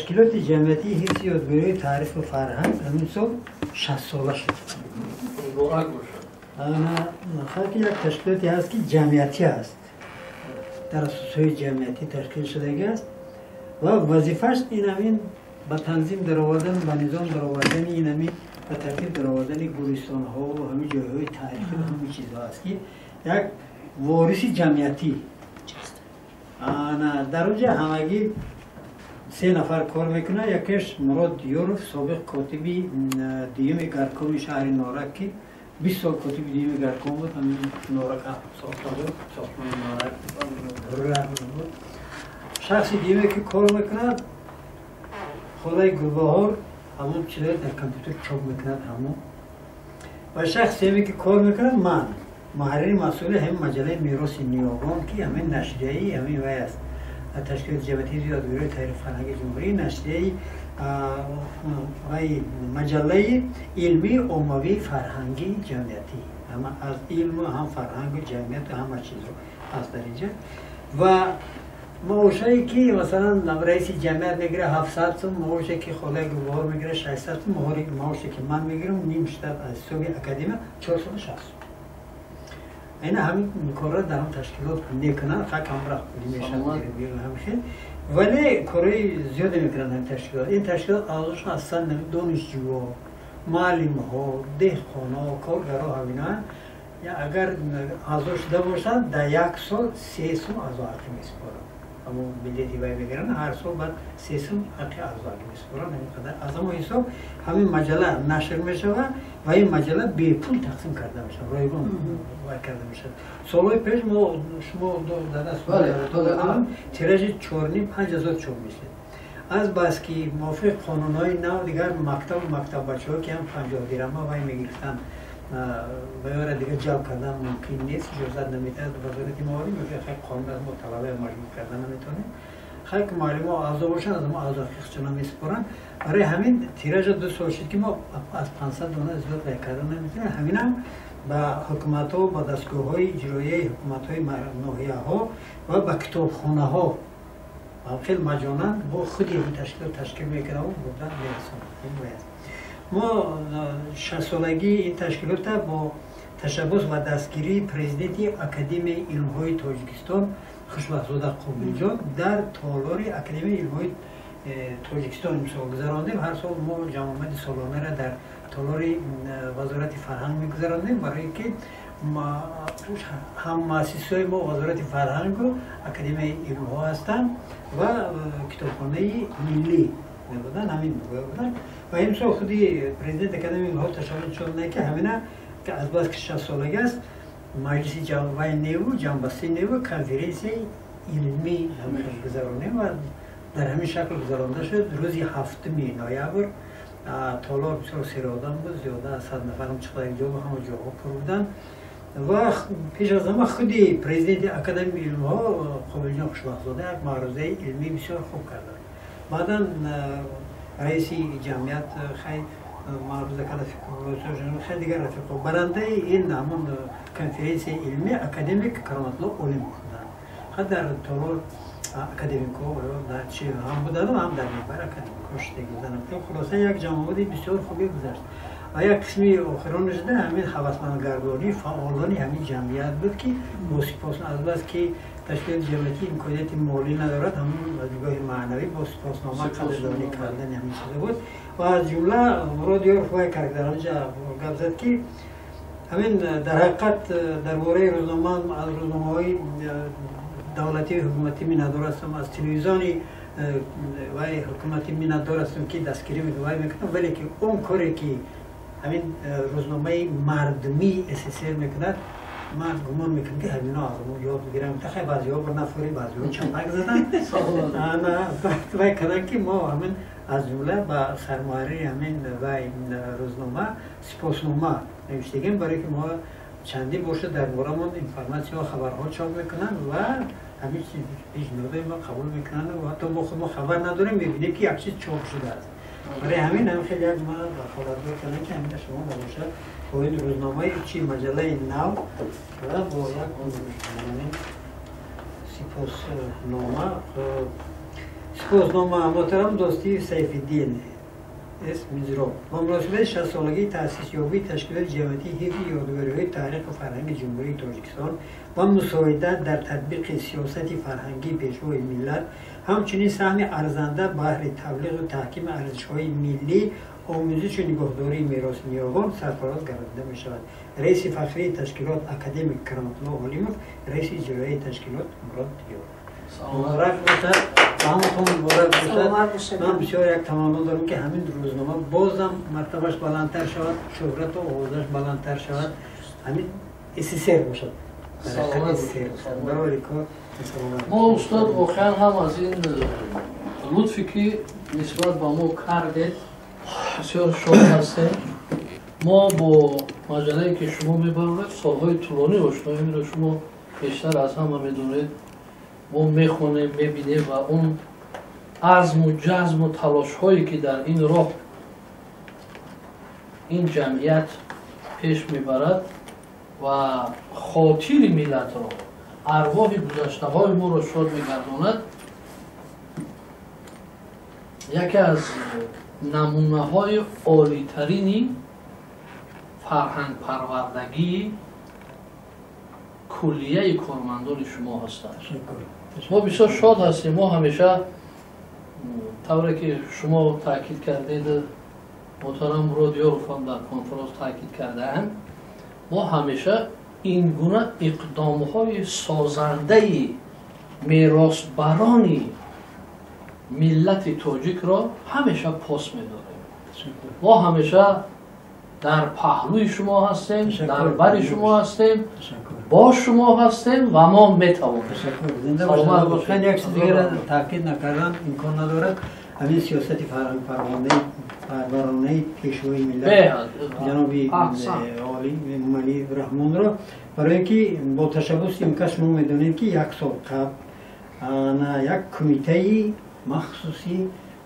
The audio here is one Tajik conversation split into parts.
Ташкилоти ҷамъиятии ҳифзи ёдгориҳои таъриху фарҳанг ҳамин сол 60 сола шуд. Муборак бошад. Халки як ташкилоте ҳаст, ки ҷамъиятӣ аст, дар асосҳои ҷамъиятӣ ташкил шудагӣ аст ва вазифааш ин ҳамин ба танзим даровардан, ба низом даровардани, ин ҳамин ба тартиб даровардани гулистонҳо ва ҳамин ҷойҳои таърихӣ ва ҳамин чизҳо аст, ки як вориси ҷамъиятӣ. Ана дар онҷа ҳамагӣ се нафар кор мекунад. Якеш Мурод Диёров, собиқ котиби дуюми горкоми шаҳри Норак, ки 20 сол котиби дуюми горком буд, ҳамин Норак сохта буд, сохтмони Норак буд. Шахси дуюме, ки кор мекунад, холаи Гулбаҳор, ҳамон чизое дар компютер чоп мекунад ҳамон. Ва шахси сеюме, ки кор мекунад, ман, муҳаррири масъули ҳамин маҷаллаи «Мероси ниёгон», ки ҳамин нашрияи ҳамин вай аст, ташкилоти ҷамъиятии ёдгориҳои таъриху фарҳанги ҷумҳурӣ, нашрияи вай, маҷаллаи илмии оммавии фарҳангии ҷамъиятӣ, ҳама аз илму ҳам фарҳангу ҷамъияту ҳама чизо ҳаст дар инҷа. Ва маошае, ки масалан раиси ҷамъият мегирад, 700 сум, маоше, ки холаи Гулбаҳор мегирад, 600 сум, маоше, ки ман мегирам, ним штат аз ҳисоби академия, 460 сум. Ина ҳамин корро дар ҳам ташкилот мекунанд. Хак ҳамра пулӣ мешавад, вале корҳои зиёде мекунанд ҳамин ташкилот. Ин ташкилот аъзошон аслан донишҷӯҳо, муаллимҳо, деҳқонҳо, коргарҳо, ҳаминаанд. Агар аъзо шуда бошанд, дар як сол 3 сум аъзоҳаққӣ месупоранд. Ҳамон билети вай мегиранд, ҳар сол баъд 3 сум ҳаққи аъзоҳаққӣ месупоранд. Ҳамин қадар аз ҳамон ҳисоб ҳамин маҷалла нашр мешавад ва ин маҷалла бепул тақсим карда мешавад, ройгон вай карда мешавад. Солҳои пеш мо шумо дар даст тиражи 4,5-5 ҳазор чоп мешуд. Аз баски мувофиқи қонунҳои нав дигар мактабу мактаббачаҳо, ки ҳам 50 дирама вай мегирифтанд, ва ёра дигар ҷалб кардан мумкин нест, иҷозат наметиҳад вазорати маориф. Мегӯяд, қонун аз мо талабаи маҷбур кардан наметавонем. Хай, ки муаллимо аъзо бошанд, аз мо аъзоҳаққичона месупоранд. Барои ҳамин тиража 2 сол шуд, ки мо аз 500 дона зиёд вай кардан наметавонем. Ҳаминам ба ҳукуматҳо, ба дастгоҳҳои иҷроияи ҳукуматҳои ноҳияҳо ва ба китобхонаҳо хел маҷонан бо худи ин ташкилот ташкил мекунаву бурда мерасонад. Мо 60-солагии ин ташкилота бо ташаббус ва дастгирии президенти Академияи илмҳои Тоҷикистон Хушбахтзода Қобилҷон дар толори Академияи илмҳои Тоҷикистон имсол гузарондем. Ҳар сол мо ҷамъомади солонаро дар толори Вазорати фарҳанг мегузаронем, барое ки ҳам муассисҳои мо Вазорати фарҳангу Академияи илмҳо ҳастанд ва Китобхонаи миллӣ буданд, ҳамин буданд. Ва имсол худи президенти Академияи илмҳо ташаббус нишон, ки ҳамина азбаски 60-солагӣ аст, маҷлиси вай неву ҷамъбастӣ неву конференсияи илмӣ гузаронем ва дар ҳамин шакл гузаронда шуд. Рӯзи 7 ноябр толор бисёр серодам буд, зиёда аз 100 нафарам чиқадар ҷо, ҳама ҷоҳо пур буданд. Ва пеш аз ҳама худи президенти Академияи илмҳо Қобилҷон Хушбахтзода як маърузаи илмӣ бисёр хуб карданд. Баъдан раиси ҷамъият хай маъруза карда, хеле дигар рафиқо. Барандаи ин ҳамон конференсияи илмӣ академик Кароматулло Олимов буданд. Ха, дар толор академикҳо дар чи ҳам буданд, ҳам дар минбар академикҳо шудагӣ буданд. Хулоса, як ҷамъомади бисёр хубе гузашт ва як қисми охирон шуда ҳамин ҳавасмандгардонии фаъолони ҳамин ҷамъият буд, ки бо сипос, азбас ки ташкилоти ҷамъиятӣ имконияти молӣ надорад, ҳамон аз нигоҳи маънавӣ бо сипоснома қадрдонӣ кардани ҳамин чиза буд. Ва аз ҷумла Мурод Ёров вай кард, дар онҷа гап зад, ки ҳамин дар ҳақиқат дар бораи рӯзнома, аз рӯзномаҳои давлатии ҳукуматӣ миннатдор ҳастам, аз телевизиони вай ҳукуматӣ миннатдор ҳастам, ки дастгирӣ вай мекунам, вале ки он коре, ки ҳамин рӯзномаи мардумии СССР мекунад, ман гумон мекунам, ки ҳамино аз мо ёд бигирам. Тахай баъзеҳо нафурӣ, баъзеҳо чапак заданд, вай карданд, ки мо ҳамин аз ҷумла ба сармуҳаррири ҳамин вай рӯзнома сипоснома навиштагем, барое ки мо чандин бошад дар борамон информатсияҳо, хабарҳо чоп мекунанд ва ҳамин пешниҳодои мо қабул мекунанд ва ҳатто мо худ мо хабар надорем, мебинем, ки як чиз чоп шудааст. Барои ҳамин ҳам хеле як ма ваколатдор кардам, ки ҳамина шумо набошад бо ин рӯзномаи чи маҷаллаи нав ва бо як сипоснома. Сипоснома муҳтарам Дӯстиев Сайфиддин С. Мизроб ба муносибати 60-солагии таъсисёбии ташкилоти ҷамъиятии ҳифзи ёдгориҳои таъриху фарҳанги Ҷумҳурии Тоҷикистон ва мусоидат дар татбиқи сиёсати фарҳангии Пешвои миллат, ҳамчунин саҳми арзанда баҳри таблиғу таҳкими арзишҳои миллӣ, омӯзишу нигоҳдории мероси ниёгон сарфароз гардонида мешавад. Раиси фахрии ташкилот академик Кароматулло Олимов, раиси иҷроияи ташкилот Мурод Ёров. Муборак бошад, ба ҳаматон муборак бошад. Ман бисёр як таманно дорам, ки ҳамин рӯзнома бозам мартабаш баландтар шавад, шӯҳрату овозаш баландтар шавад, ҳамин СССР бошад. Барори кор. Мо, устод, воқеан ҳам аз ин лутфе ки нисбат ба мо кардед, бисёр шод ҳастем. Мо бо маҷаллае ки шумо мебароред, солҳои тӯлонӣ ошноем. Инро шумо бештар аз ҳама медонед. Мо мехонем, мебинем ва он азму ҷазму талошҳое ки дар ин роҳ ин ҷамъият пеш мебарад ва хотири миллатро, арвоҳи гузаштаҳои моро шод мегардонад, яке аз намунаҳои олитарини фарҳангпарвардагии куллияи кормандони шумо ҳастанд. Мо бисёр шод ҳастем. Мо ҳамеша, тавре ки шумо таъкид кардед, муҳтарам Мурод Ёров ҳам дар конференс таъкид кардаанд, мо ҳамеша ин гуна иқдомҳои созандаи меросбарони миллати тоҷикро ҳамеша пос медорем. Мо ҳамеша дар паҳлӯи шумо ҳастем, дар бари шумо ҳастем, бо шумо ҳастем ва мо метавонем. Воқеан, як чиз дигара таъкид накардан имкон надорад. Ҳамин сиёсати фарҳангпарваронаи Пешвои миллат ҷаноби олӣ Эмомалӣ Раҳмонро, барое ки бо ташаббуси ин кас, шумо медонед, ки як сол қабл як кумитаи махсуси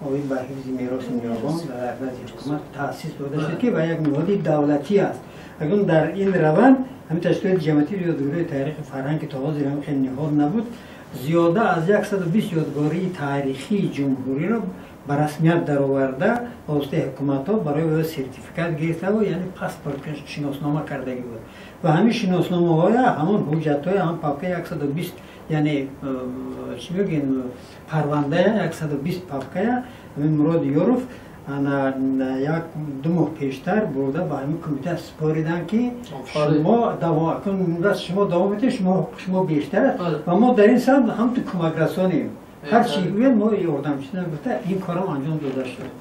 оид ба ҳифзи мероси ниёгон дар назди ҳукумат таъсис дода шуд, ки ба як ниҳоди давлатӣ аст. Акнун дар ин раванд ҳамин ташкилоти ҷамъиятии ёдгориҳои таърихи фарҳанг, ки то ҳозир ҳам хеле ниҳод набуд, зиёда аз 120 ёдгории таърихии ҷумҳуриро ба расмият дароварда, ба воситаи ҳукуматҳо барои ӯ сертификат гирифтаву, яъне паспорт, шиноснома кардагӣ буд. Ва ҳамин шиносномаҳоя, ҳамон ҳуҷҷатҳои, ҳамон папкаи 120, яъне чӣ мегӯем, парвандая, 120 папкая ҳамин Мурод Ёров як ду моҳ пештар бурда ба ҳамин кумита супориданд, ки шумо шумо давом медиҳед, шумо бештар аст ва мо дар ин самт ҳамту кӯмакрасонем, ҳар чӣ гӯяд, мо ёрдамчӣ гуфта, ин корам анҷом дода шуд.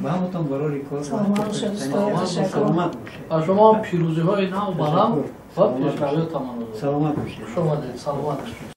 Ба ҳаматон барори кор саломат бошед. Ба шумо пирӯзиҳои нав ба нав ва пешравиҳо таманно дорам. Саломат бошед. Хуш омадед, саломат бошед.